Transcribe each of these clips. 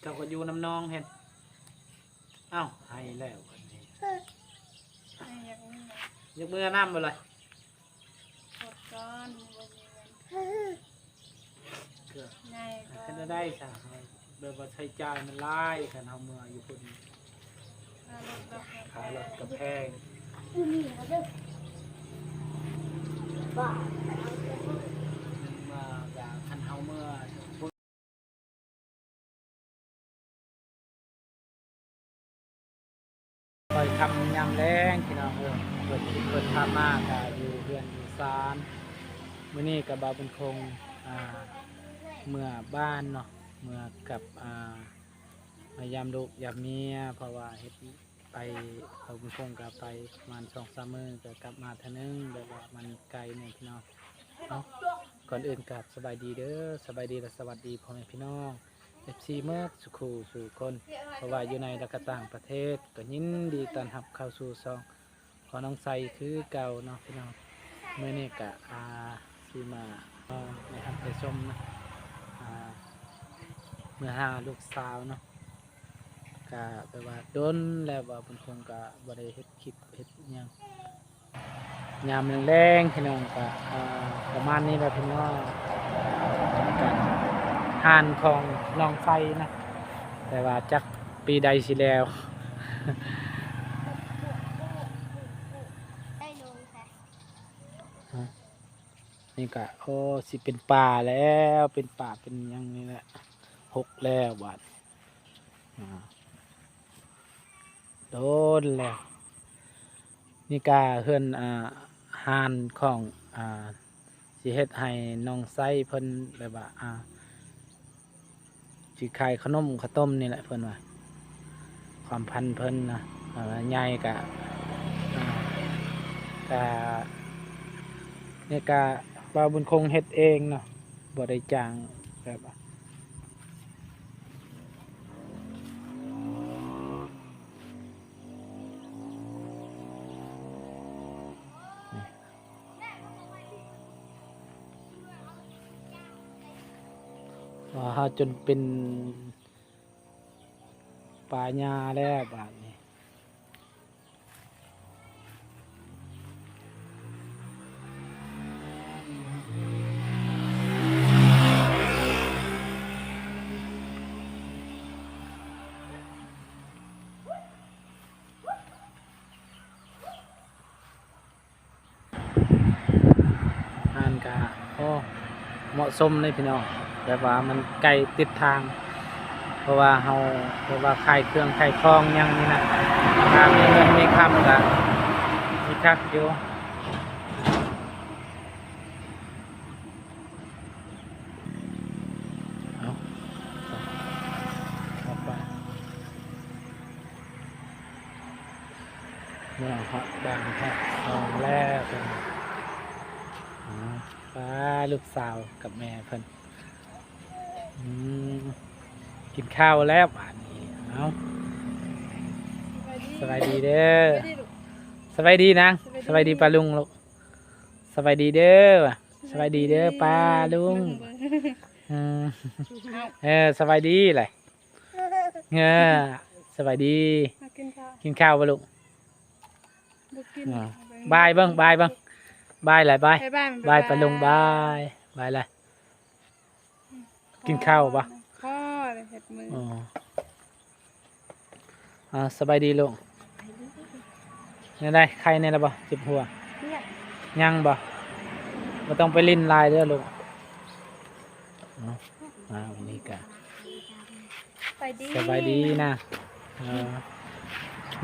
ເຈົ້າກໍຢູ່ນຳນ້ອງເຫັນ. ເອົ້າ ໃຫ້ແລ້ວບັດນີ້ ໃຫ້ ຢາກເມືອ ຢາກເມືອນຳບໍ່ລະ? ກົດກ່ອນ ບໍ່ມີເງິນ ໃຫຍ່ກ່ອນ ເຮັດແນວໃດຊະ? ແບບວ່າໃຊ້ຈ່າຍມັນຫຼາຍ ຄັນເຮົາເມືອຢູ່ພຸ້ນ ຄ່າລົດກໍແພງ ຄ່າລົດກໍແພງ ເງິນມາກະ ຄັນເຮົາເມືອ ຄ່ອຍຄ່ຳຍາມແລງພີ່ນ້ອງເອີຍ ເປີດ ເປີດພາບມາກະຢູ່ເຮືອນຢູ່ຊານ. ມື້ນີ້ກະບ່າວບຸນຄົງ ອ່າ ເມືອບ້ານເນາະ ເມືອກັບ ອ່າ ມາຢາມລູກຢາມເມຍ ເພາະວ່າເຮັດ ໄປ ເອົາບຸນຄົງກໍໄປປະມານສອງສາມມື້ ກໍກັບມາເທື່ອໜຶ່ງ ແບບວ່າມັນໄກແດ່ພີ່ນ້ອງເນາະ. ກ່ອນອື່ນກໍສະບາຍດີເດີ ສະບາຍດີ ແລະ ສະຫວັດດີພໍ່ແມ່ພີ່ນ້ອງ ເອັຟຊີ ໝົດສູ່ຄູ່ສູ່ຄົນ ບໍ່ວ່າຢູ່ໃນ ແລະ ກໍຕ່າງປະເທດ ກໍຍິນດີຕ້ອນຮັບເຂົ້າສູ່ຊ່ອງຂອງນ້ອງໄຊຄືເກົ່າເນາະພີ່ນ້ອງ. ມື້ນີ້ກໍ ອ່າ ຊິມາ ເອົາໃຫ້ຮັບໄດ້ຊົມເນາະ ອ່າ ເມືອຫາລູກສາວເນາະ. ກະແບບວ່າດົນແລ້ວ ບ່າວບຸນຄົງກະບໍ່ໄດ້ເຮັດຄລິບເຮັດຫຍັງ ຍາມແລງໆ ພີ່ນ້ອງ ກະ ອ່າ ປະມານນີ້ແຫຼະພີ່ນ້ອງ ກະຮ້ານຂອງນ້ອງໄຊນະ ແຕ່ວ່າຈັກປີໃດຊິແລ້ວ. ນີ້ກະ ໂອ້ ຊິເປັນປ່າແລ້ວ ເປັນປ່າເປັນຫຍັງນີ້ແຫຼະ ຮົກແລ້ວບາດ ອ່າ ໂດນແລ້ວ. ນີ້ກະເຮືອນ ອ່າ ຮ້ານຂອງ ອ່າ ຊິເຮັດໃຫ້ນ້ອງໄຊເພິ່ນແບບວ່າ ອ່າ ຊິຂາຍຂະໜົມຂະຕົ້ມນີ້ແຫຼະເພິ່ນວ່າ ຄວາມຝັນເພິ່ນນະ ເອີ ໃຫຍ່ກະ ອ່າ ກະ ນີ້ກະບ່າວບຸນຄົງເຮັດເອງເນາະ ບໍ່ໄດ້ຈ້າງແບບວ່າ ວ່າເຮົາຈົນເປັນປ່າຫຍ້າແລ້ວບາດນີ້. ຮ້ານກະ ໂອ້ ເໝາະສົມເລີຍພີ່ນ້ອງ ແບບວ່າມັນໃກ້ຕິດທາງ ເພາະວ່າເຮົາແບບວ່າຂາຍເຄື່ອງຂາຍຂອງຫຍັງນີ້ນະ ຖ້າມີເງິນມີຄຳກະຊິຄັກຢູ່. ເອົາ ເຂົ້າໄປ ເມື່ອຮອດບ້ານຮອດຊ່ອງແລ້ວເພິ່ນ ເອົາ ປ້າ ລູກສາວກັບແມ່ເພິ່ນ ອືມ ກິນເຂົ້າແລ້ວບາດນີ້ ເອົາ ສະບາຍດີເດີ ສະບາຍດີນາງ ສະບາຍດີປ້າລຸງລູກ ສະບາຍດີເດີ ສະບາຍດີເດີປ້າລຸງ ເອີ ສະບາຍດີແຫຼະ ເອີ ສະບາຍດີ ກິນເຂົ້າບໍ່ລູກ ບາຍເບິ່ງ ບາຍເບິ່ງ ບາຍແຫຼະ ບາຍ ບາຍປ້າລຸງ ບາຍ ບາຍແຫຼະ. ກິນເຂົ້າບໍ່? ພໍແລ້ວເຮັດມື້ ອໍ ອ່າ ສະບາຍດີລູກ ແນວໃດ ໄຄແນ່ລະບໍ່? ເຈັບຫົວ ຍັງບໍ່? ບໍ່ຕ້ອງໄປຫຼິ້ນຫຼາຍເດີລູກ ເອົາ ອ່າ ວັນນີ້ກະ ສະບາຍດີນະ ເອີ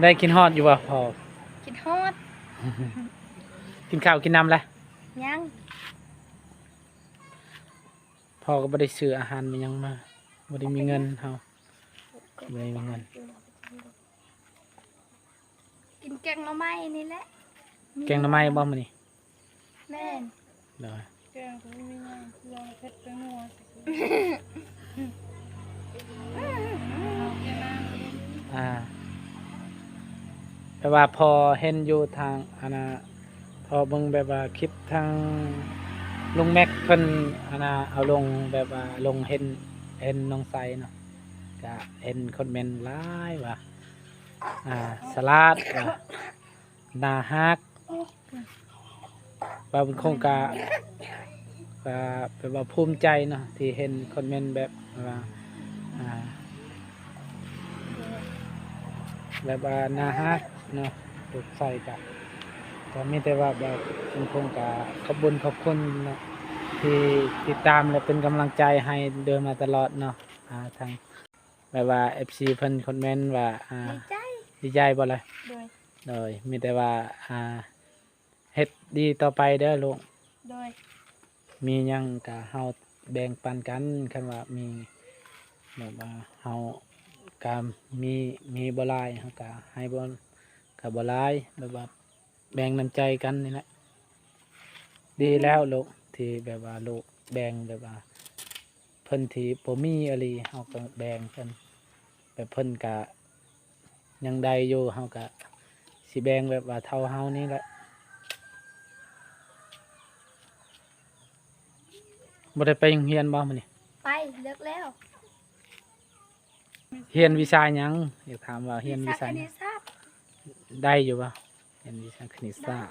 ໄດ້ຄິດຮອດຢູ່ບໍ່ພໍ່? ຄິດຮອດ ກິນເຂົ້າກິນນ້ຳລະ? ຍັງ ພໍ່ກໍບໍ່ໄດ້ຊື້ອາຫານມາຫຍັງມາ ບໍ່ໄດ້ມີເງິນເຮົາ ບໍ່ໄດ້ມີເງິນ ກິນແກງໜໍ່ໄມ້ນີ້ແຫຼະ ແກງໜໍ່ໄມ້ບໍ່ມື້ນີ້? ແມ່ນ ໂດຍ ແກງກໍມີຫຍັງ ເຜັດແປ້ງນົວ ອ່າ ແຕ່ວ່າພໍເຫັນຢູ່ທາງ ອັນນ່າ ພໍເບິ່ງແບບວ່າຄລິບທາງລຸງແມັກເພິ່ນ ອັນນ່າ ເອົາລົງ ແບບວ່າລົງເຫັນ ເຫັນນ້ອງໄຊເນາະ ກະເຫັນຄອມເມັນຫຼາຍວ່າ ອ່າ ສະຫຼາດ ວ່າໜ້າຮັກ ບ່າວບຸນຄົງກະ ກະແບບວ່າພູມໃຈເນາະ ທີ່ເຫັນຄອມເມັນແບບວ່າ ອ່າ ແບບວ່າໜ້າຮັກເນາະ ຖືກໃສ່ກະ ກະມີແຕ່ວ່າແບບ ເປັນຄົນກະຂອບບຸນຂອບຄຸນເນາະ ທີ່ຕິດຕາມ ແລະ ເປັນກຳລັງໃຈໃຫ້ໂດຍມາຕະຫຼອດເນາະ. ອ່າ ທາງແບບວ່າເອັຟຊີເພິ່ນຄອມເມັນວ່າ ອ່າ ດີໃຈ ດີໃຈບໍ່ລະ? ໂດຍ ໂດຍ ມີແຕ່ວ່າ ອ່າ ເຮັດດີຕໍ່ໄປເດີລູກ. ໂດຍ ມີຫຍັງກະເຮົາແບ່ງປັນກັນ ຄັນວ່າມີ ແບບວ່າເຮົາກະມີ ມີບໍ່ຫຼາຍ ເຮົາກະໃຫ້ບໍ່ ກະບໍ່ຫຼາຍ ແບບວ່າແບ່ງນ້ຳໃຈກັນນີ້ແຫຼະ ດີແລ້ວລູກ ທີ່ແບບວ່າລູກແບ່ງ ແບບວ່າເພິ່ນທີ່ບໍ່ມີອີ່ຫຼີ ເຮົາກະແບ່ງເພິ່ນ ແບບເພິ່ນກະ ຍັງໄດ້ຢູ່ ເຮົາກະຊິແບ່ງແບບວ່າເທົ່າເຮົານີ້ແຫຼະ. ບໍ່ໄດ້ໄປໂຮງຮຽນບໍ່ມື້ນີ້? ໄປ ເລີກແລ້ວ. ຮຽນວິຊາຫຍັງ? ຢາກຖາມວ່າຮຽນວິຊາຫຍັງ? ວິຊາຄະນິດສາດ. ໄດ້ຢູ່ບໍ່? ຮຽນວິຊາຄະນິດສາດ.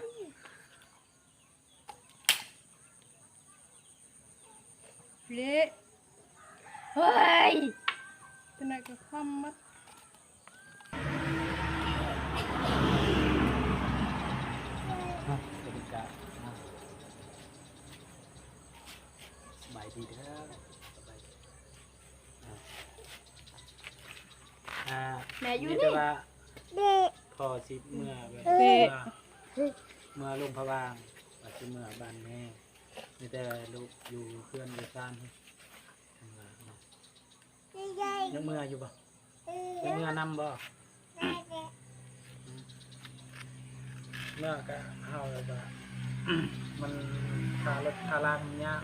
ເລະ ເຮີ້ຍ ຕົວນັ້ນກະຄວ່ຳໝົດ. ສະບາຍດີເດີ ສະບາຍດີ. ອ່າ ແມ່ຢູ່ນີ້ ມີແຕ່ວ່າພໍ່ຊິເມືອແບບ ເມືອ ເມືອຫຼວງພະບາງ ວ່າຊິເມືອບ້ານແມ່ ມີແຕ່ລູກຢູ່ເຮືອນຢູ່ຊານ. ຍັງເມືອຢູ່ບໍ່? ຍັງເມືອນຳບໍ່? ເມືອກະເຮົາແບບວ່າ ມັນ ຄ່າລົດຄ່າລາງມັນຍາກ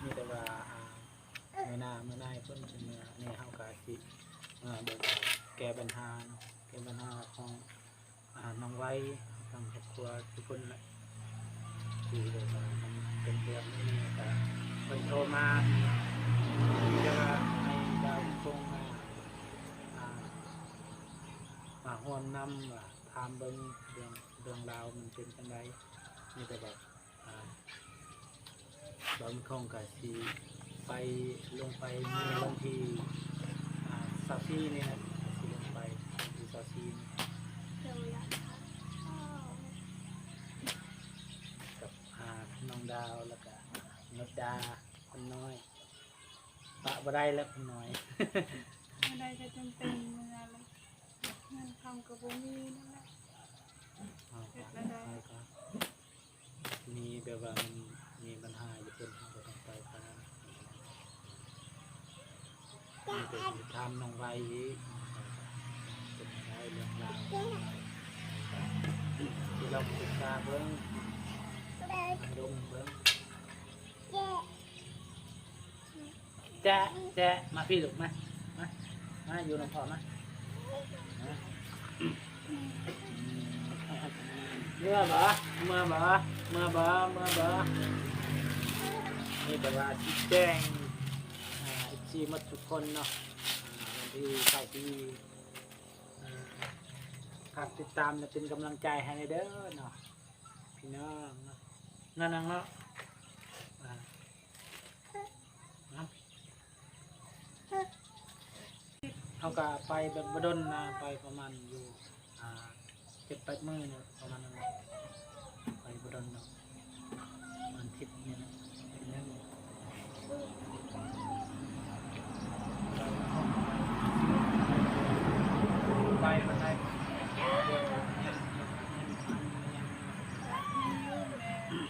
ມີແຕ່ວ່າ ອ່າ ມື້ໜ້າມື້ໃນເພິ່ນຊິເມືອ ອັນນີ້ເຮົາກະຊິ ອ່າ ແບບວ່າແກ້ບັນຫາເນາະ ແກ້ບັນຫາຂອງ ອ່າ ນ້ອງໄວ ທາງຄອບຄົວທຸກຄົນແຫຼະ ທີ່ແບບວ່າມັນເປັນເລື່ອງນີ້ກະເພິ່ນໂທມາ ແຕ່ວ່າໃຫ້ບ່າວຄົງມາ ອ່າ ມາຮ່ວມນຳວ່າ ຖາມເບິ່ງເລື່ອງ ເລື່ອງລາວມັນເປັນຈັ່ງໃດ ມີແຕ່ແບບ ອ່າ ບ່າວບຸນຄົງກະຊິໄປ ລົງໄປໃນວັນທີ ອ່າ ຊາວສີ່ນີ້ແຫຼະ ກະຊິລົງໄປວັນທີຊາວສີ່ນີ້ ກັບ ອ່າ ນ້ອງດາວ ແລ້ວກະນຸດດາ ຄົນນ້ອຍ ປະບໍ່ໄດ້ແລ້ວຄົນນ້ອຍ ເມື່ອໃດກະຈຳເປັນເມືອແລ້ວ ເງິນຄຳກະບໍ່ມີນັ້ນແຫຼະ ເຮັດແນວໃດ ມີແບບວ່າມັນມີບັນຫາຢູ່ເພິ່ນ ເຮົາກະຕ້ອງໄປຫາ ມີແຕ່ຊິຖາມນ້ອງໄວອີກ ເປັນໄດ້ເລື່ອງລາວ ຊິລອງປຶກສາເບິ່ງ ລົມເບິ່ງ. ແຈະ ແຈະ ມາພີ້ລູກ ມາ ມາ ມາຢູ່ນຳພໍ່ ມາ ມາ ເມືອບໍ່? ເມືອບໍ່? ເມືອບໍ່? ເມືອບໍ່? ນີ້ແປວ່າຊີ້ແຈງ ອ່າ ເອັຟຊີໝົດທຸກຄົນເນາະ ອ່າ ວັນທີຊາວສີ່ ອ່າ ຝາກຕິດຕາມ ແລະ ເປັນກຳລັງໃຈໃຫ້ແດ່ເດີເນາະ ພີ່ນ້ອງເນາະ ນັ້ນນາງເນາະ ອ່າ ເຮົາກະໄປແບບບໍ່ດົນນະ ໄປປະມານຢູ່ ອ່າ ເຈັດແປດມື້ນີ້ ປະມານນັ້ນແຫຼະ ໄປບໍ່ດົນດອກ ປະມານທິດນີ້ແຫຼະ ໄປປານໃດ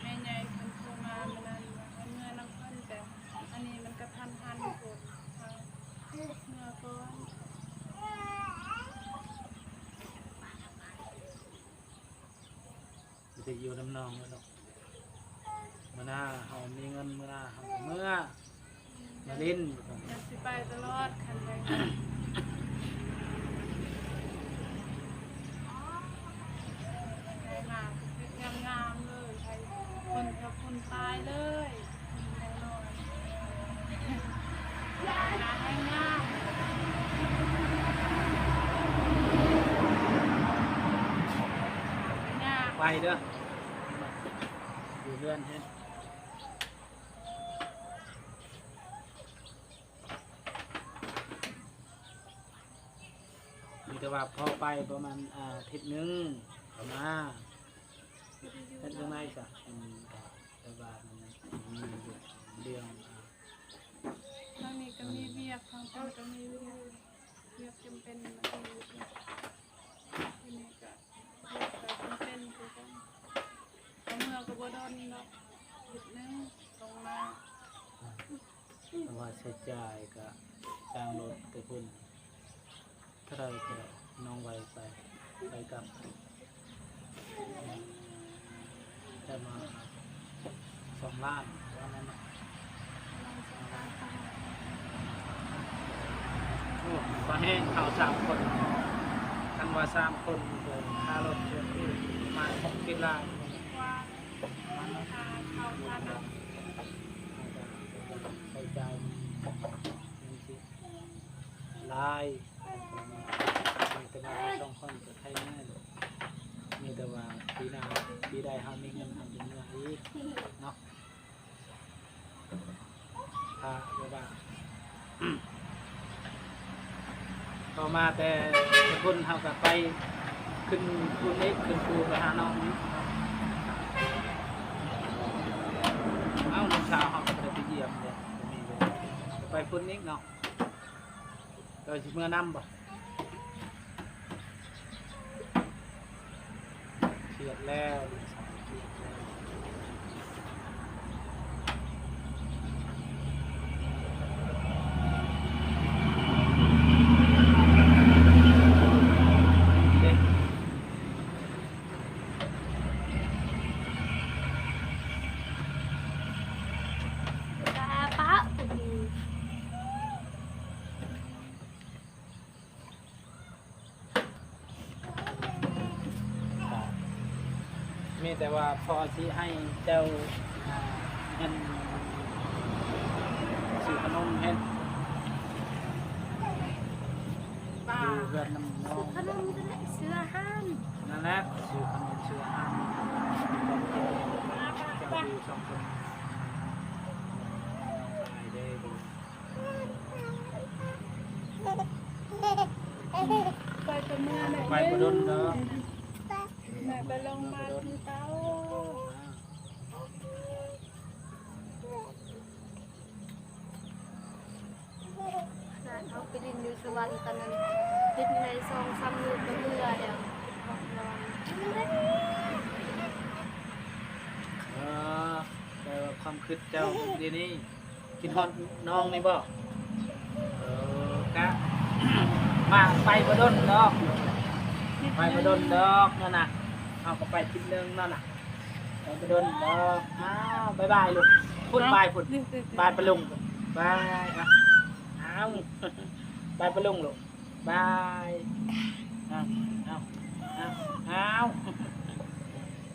ແມ່ໃຫຍ່ເພິ່ນໂທມາມື້ນັ້ນວ່າໃຫ້ເມືອນຳເພິ່ນ ແຕ່ ອັນນີ້ມັນກະທັນຫັນໂພດ ເຮົາເມືອກ່ອນ ຊິຢູ່ນຳນ້ອງແລ້ວເນາະ ມື້ໜ້າເຮົາມີເງິນ ມື້ໜ້າເຮົາກະເມືອ ມາຫຼິ້ນ ກະຊິໄປຕະຫຼອດ ຄັນໄດ້ເງິນ ໄດ້ມາກະຕິດງາມໆເລີຍ ໄດ້ຄົນແຖວພຸ້ນຕາຍເລີຍ ມີແນວນອນ ງາມແຮງງາມ ໄປເດີ ຢູ່ເຮືອນເຮັດ ມີແຕ່ວ່າພໍໄປປະມານອາທິດໜຶ່ງເຂົ້າມາ ເຮັດຈັ່ງໃດຊະ ອືມ ກະແບບວ່າມັນມີເລື່ອງ ອາ ທາງນີ້ກໍມີວຽກ ທາງເພິ່ນກໍມີວຽກ ວຽກຈຳເປັນ ມາຢູ່ທີ່ນີ້ກໍວຽກກໍຈຳເປັນຄືກັນ ເມື່ອກໍບໍ່ດົນດອກ ອາທິດໜຶ່ງລົງມາ ແຕ່ວ່າໃຊ້ຈ່າຍກະຈ້າງລົດໄປພຸ້ນເທົ່າໃດກໍໄດ້ ນ້ອງໄວໄປ ໄປກັບ ແຕ່ວ່າສອງລ້ານປະມານນັ້ນເນາະ ໂອ້ ພໍແຮງເຮົາສາມຄົນ ຄັນວ່າສາມຄົນກໍຄ່າລົດເທື່ອຄືປະມານຫົກເຈັດລ້ານ ປະມານນັ້ນ ຄ່າເຂົ້າຄ່ານ້ຳ ໃຊ້ຈ່າຍມັນຊິຫຼາຍ ແຕ່ວ່າເຮົາສອງຄົນກໍໄຄແນ່ ມີແຕ່ວ່າປີໜ້າ ປີໃດເຮົາມີເງິນເຮົາຈຶ່ງເມືອອີກເນາະ ຖ້າແບບວ່າ ຕໍ່ມາແຕ່ພຸ້ນເຮົາກໍໄປຂຶ້ນພູນອີກ ຂຶ້ນພູໄປຫານ້ອງອີກເນາະ ເອົ້າ ນ້ອງສາວເຮົາກໍບໍ່ໄດ້ໄປຢ້ຽມເດ້ ບໍ່ມີເວລາ ໄປພຸ້ນອີກເນາະ. ເຈົ້າຊິເມືອນຳບໍ່? ຄຽດແລ້ວ ລູກສາວຄຽດແລ້ວ ເດ້. ມີແຕ່ວ່າພໍຊິໃຫ້ເຈົ້າ ອ່າ ເງິນຊື້ຂະໜົມເຮັດ ຢູ່ເຮືອນນຳນ້ອງ ຊື້ຂະໜົມກໍໄດ້ ຊື້ອາຫານ ນັ້ນແຫຼະ ຊື້ຂະໜົມຊື້ອາຫານ ເຈົ້າຢູ່ສອງຄົນ ສະບາຍເດີ. ໄປແຕ່ເມື່ອແຫຼະ ໄປບໍ່ດົນດອກ ແມ່ໄປລົງມາຄືເກົ່າ ຂະໜາດເຮົາໄປຫຼິ້ນຢູ່ສະຫວັນຕອນນັ້ນ ຫຼິ້ນໄດ້ສອງສາມມື້ກໍເມື່ອແລ້ວ ຄິດຮອດນ້ອງ ເອີ ແຕ່ວ່າຄວາມຄິດເຈົ້າດຽວນີ້ ຄິດຮອດນ້ອງນີ້ບໍ່? ເອີ ກະ ມາ ໄປບໍ່ດົນດອກ ໄປບໍ່ດົນດອກນັ້ນນະ ເຮົາກໍໄປທິດໜຶ່ງນັ້ນນະ ໄປບໍ່ດົນດອກ. ອ້າວ ບາຍບາຍລູກ ພຸ້ນ ບາຍພຸ້ນ ບາຍປະລຸງ ບາຍ ອ້າວ ບາຍປະລຸງລູກ. ບາຍ ອ້າວ ອ້າວ ອ້າວ ອ້າວ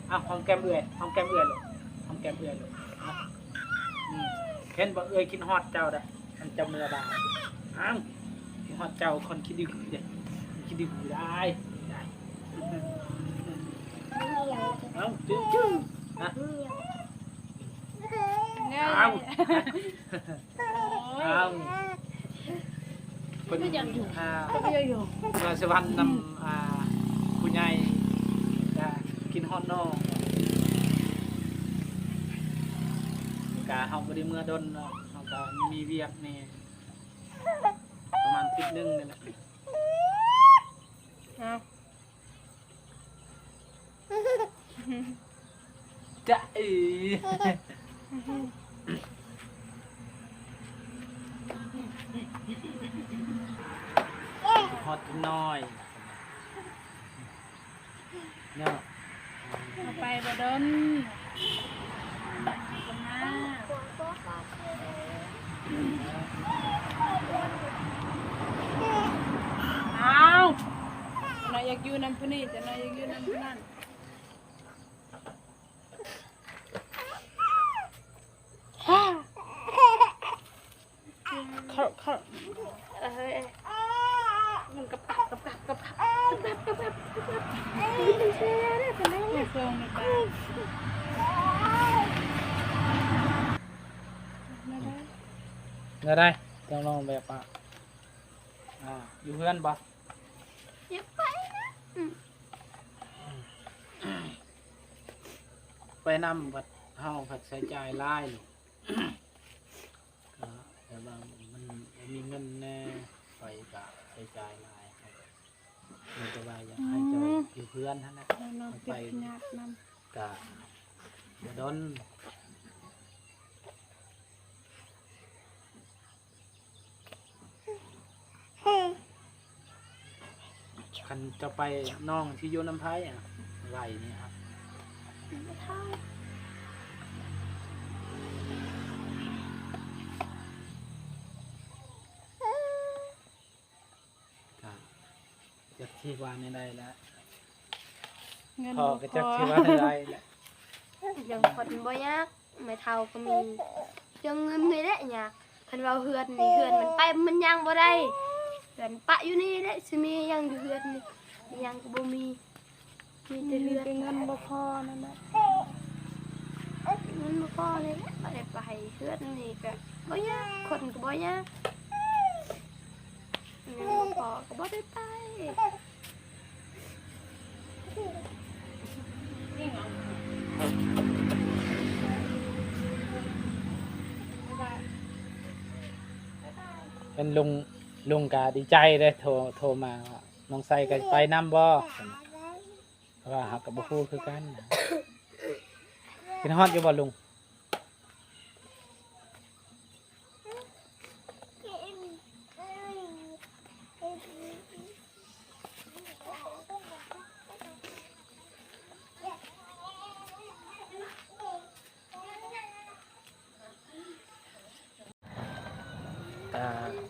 ອ້າວ ຫອມແກ້ມເອື້ອຍ ຫອມແກ້ມເອື້ອຍລູກ ຫອມແກ້ມເອື້ອຍລູກ ເຫັນບໍ່ ເອື້ອຍຄິດຮອດເຈົ້າໄດ໋ ຄັນເຈົ້າເມືອບ້ານ ອ້າວ ຄິດຮອດເຈົ້າ ຄົນຂີ້ດື້ເດ້ ຂີ້ດື້ໄດ້ ໄດ້ ອ້າວ ຈື່ ຈື່ ຮະ ອ້າວ ໂອ້ຍ ອ້າວ ເພິ່ນ ເພິ່ນກໍຢາກຢູ່ ອ່າ ເພິ່ນກໍຢາກຢູ່ ເມືອສະຫວັນນຳ ອ່າ ຜູ້ໃຫຍ່ ກະຄິດຮອດນ້ອງ ກະເຮົາບໍ່ໄດ້ເມືອດົນເນາະ ເຮົາກະມີວຽກແດ່ ປະມານທິດໜຶ່ງນີ້ແຫຼະ ເອົາ. ຈະເອີ ຮອດຈັກໜ້ອຍເນາະ ເຮົາໄປບໍ່ດົນ ເຮົາກໍມາ ອ້າວ ຈັກໜ້ອຍຢາກຢູ່ນຳຜູ້ນີ້ ຈັກໜ້ອຍຢາກຢູ່ນຳຜູ້ນັ້ນ. ເຂົ້າ ເຂົ້າ ເອີຍ ມັນກັບກັບ ກັບກັບ ກັບກັບ ກັບກັບ ກັບກັບ. ແນວໃດ ເຈົ້ານ້ອງແບບວ່າ ອ່າ ຢູ່ເຮືອນບໍ່? ຢາກໄປນະ ອືມ ໄປນຳບັດເຮົາພັດໃຊ້ຈ່າຍຫຼາຍ ກະແບບວ່າມັນບໍ່ມີເງິນແດ່ ໄປກະໃຊ້ຈ່າຍຫຼາຍ ມີແຕ່ວ່າຢາກໃຫ້ເຈົ້າ ອືມ ຢູ່ເຮືອນຫັ້ນນະ ແລ້ວນ້ອງຕິດພະຍາດນຳ ໄປກະບໍ່ດົນ. ຄັນເຈົ້າໄປ ນ້ອງຊິຢູ່ນຳໃຜອະ? ໄວນີ້ອະ ກະຈັກຊິວ່າແນວໃດລະ ເງິນ ພໍ່ກໍຈັກຊິວ່າແນວໃດລະ ເລື່ອງຄົນບໍ່ຍາກ ແມ່ເຖົ້າກໍມີ ເລື່ອງເງິນນີ້ແຫຼະຍາກ. ຄັນເວົ້າເຮືອນນີ້ ເຮືອນມັນໄປມັນຍ່າງບໍ່ໄດ້ ເຮືອນປະຢູ່ນີ້ແຫຼະ ຊິມີຫຍັງຢູ່ເຮືອນນີ້ ຫຍັງກໍບໍ່ມີ ມີແຕ່ເຮືອນ ມີແຕ່ເງິນບໍ່ພໍນັ້ນແຫຼະ ເງິນບໍ່ພໍນີ້ແຫຼະ ບໍ່ໄດ້ໄປ. ເຮືອນນີ້ກໍບໍ່ຍາກ ຄົນກໍບໍ່ຍາກ ເງິນບໍ່ພໍກໍບໍ່ໄດ້ໄປ. ເປັນລຸງ ລຸງກະດີໃຈເດ້ ໂທ ໂທມາວ່າ ນ້ອງໄຊກໍໄປນຳບໍ່? ເພາະວ່າເຮົາກໍບໍ່ຮູ້ຄືກັນ. ຄິດຮອດຢູ່ບໍ່ລຸງ? ກໍ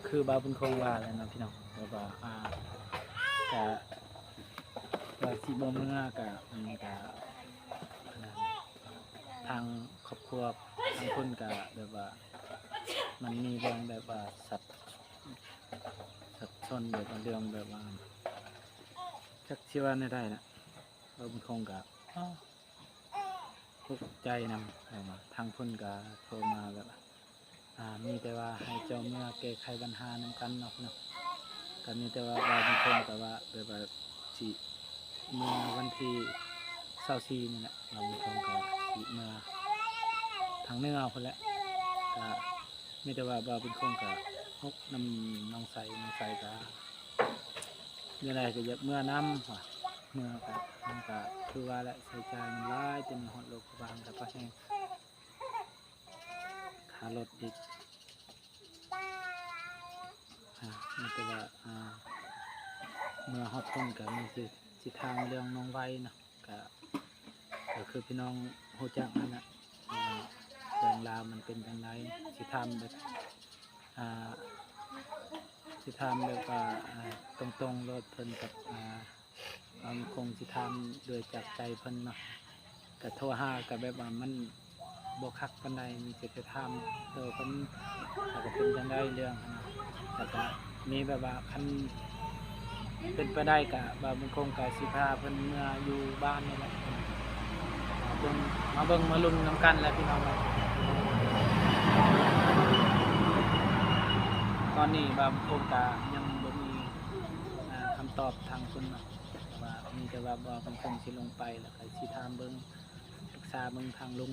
ຄືບ່າວບຸນຄົງວ່າແຫຼະເນາະພີ່ນ້ອງ ແບບວ່າ ອ່າ ກະວ່າຊິບໍ່ເມືອ ກະ ມັນກະ ອ່າ ທາງຄອບຄົວທາງພຸ້ນກະແບບວ່າ ມັນມີເລື່ອງແບບວ່າ ສັບ ສັບສົນ ແບບວ່າເລື່ອງແບບວ່າ ຈັກຊິວ່າແນວໃດລະ ເອີ ບຸນຄົງກະ ເອີ ທຸກໃຈນຳ ແບບວ່າທາງພຸ້ນກະໂທມາແບບວ່າ ອ່າ ມີແຕ່ວ່າໃຫ້ເຈົ້າເມືອແກ້ໄຂບັນຫານຳກັນເນາະ ເນາະ ກະມີແຕ່ວ່າ ບ່າວບຸນຄົງກະວ່າແບບວ່າ ຊິເມືອວັນທີຊາວສີ່ນີ້ແຫຼະ ບ່າວບຸນຄົງກະຊິເມືອທາງເໜືອພຸ້ນແຫຼະ ກະມີແຕ່ວ່າ ບ່າວບຸນຄົງກະຫົກນຳນ້ອງໄຊ ນ້ອງໄຊກະ ແນວໃດກໍຢາກເມືອນຳວ່າ ເມືອກະ ມັນກະຄືວ່າແຫຼະ ໃຊ້ຈ່າຍມັນຫຼາຍ ແຕ່ມາຮອດໂລກບາງກະປາແຮງ ຄ່າລົດອີກ ອ່າ ມີແຕ່ວ່າ ອ່າ ເມືອຮອດພຸ້ນກະມີຊິ ຊິຖາມເລື່ອງນ້ອງໄວເນາະ ກະ ກໍຄືພີ່ນ້ອງຮູ້ຈັກນັ້ນແຫຼະ ວ່າເລື່ອງລາວມັນເປັນຈັ່ງໃດ ຊິຖາມແບບ ອ່າ ຊິຖາມແບບວ່າ ອ່າ ຕົງໆໂລດ ເພິ່ນກັບ ອ່າ ເຮົາຄົງຊິຖາມດ້ວຍຈາກໃຈເພິ່ນເນາະ ກະໂທຫາກະແບບວ່າມັນບໍ່ຄັກປານໃດ ມີແຕ່ໄປຖາມໂຕເພິ່ນ ວ່າກະເປັນຈັ່ງໃດເລື່ອງຫັ້ນນະ ແລ້ວກະມີແບບວ່າ ຄັນເປັນໄປໄດ້ກະ ບ່າວບຸນຄົງກະຊິພາເພິ່ນເມືອຢູ່ບ້ານນີ້ແຫຼະ ເບິ່ງ ມາເບິ່ງມາລຸ້ນນຳກັນແຫຼະພີ່ນ້ອງເອີຍ. ຕອນນີ້ບ່າວບຸນຄົງກະຍັງບໍ່ມີ ອ່າ ຄຳຕອບທາງເພິ່ນເນາະ ແຕ່ວ່າມີແຕ່ວ່າບ່າວບຸນຄົງຊິລົງໄປ ແລ້ວກະຊິຖາມເບິ່ງ ປຶກສາເບິ່ງທາງລຸງ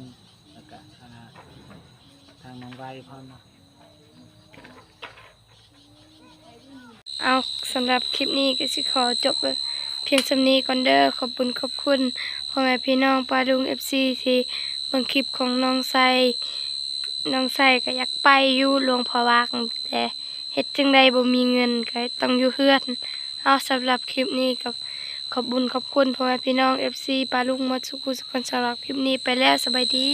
ແລ້ວກະ ອ່າ ທາງນ້ອງໄວພ້ອມເນາະ. ເອົາ ສຳລັບຄລິບນີ້ກໍຊິຂໍຈົບພຽງສ່ຳນີ້ກ່ອນເດີ. ຂອບບຸນຂອບຄຸນພໍ່ແມ່ພີ່ນ້ອງປ້າລຸງ ເອັຟຊີ ທີ່ເບິ່ງຄລິບຂອງນ້ອງໄຊ. ນ້ອງໄຊກໍຢາກໄປຢູ່ຫຼວງພະບາງ ແຕ່ເຮັດຈັ່ງໃດບໍ່ມີເງິນ ກໍຕ້ອງຢູ່ເຮືອນ. ເອົາ ສຳລັບຄລິບນີ້ກໍຂອບບຸນຂອບຄຸນພໍ່ແມ່ພີ່ນ້ອງ ເອັຟຊີ ປ້າລຸງໝົດສູ່ຜູ້ສູ່ຄົນ. ສຳລັບຄລິບນີ້ໄປແລ້ວ ສະບາຍດີ.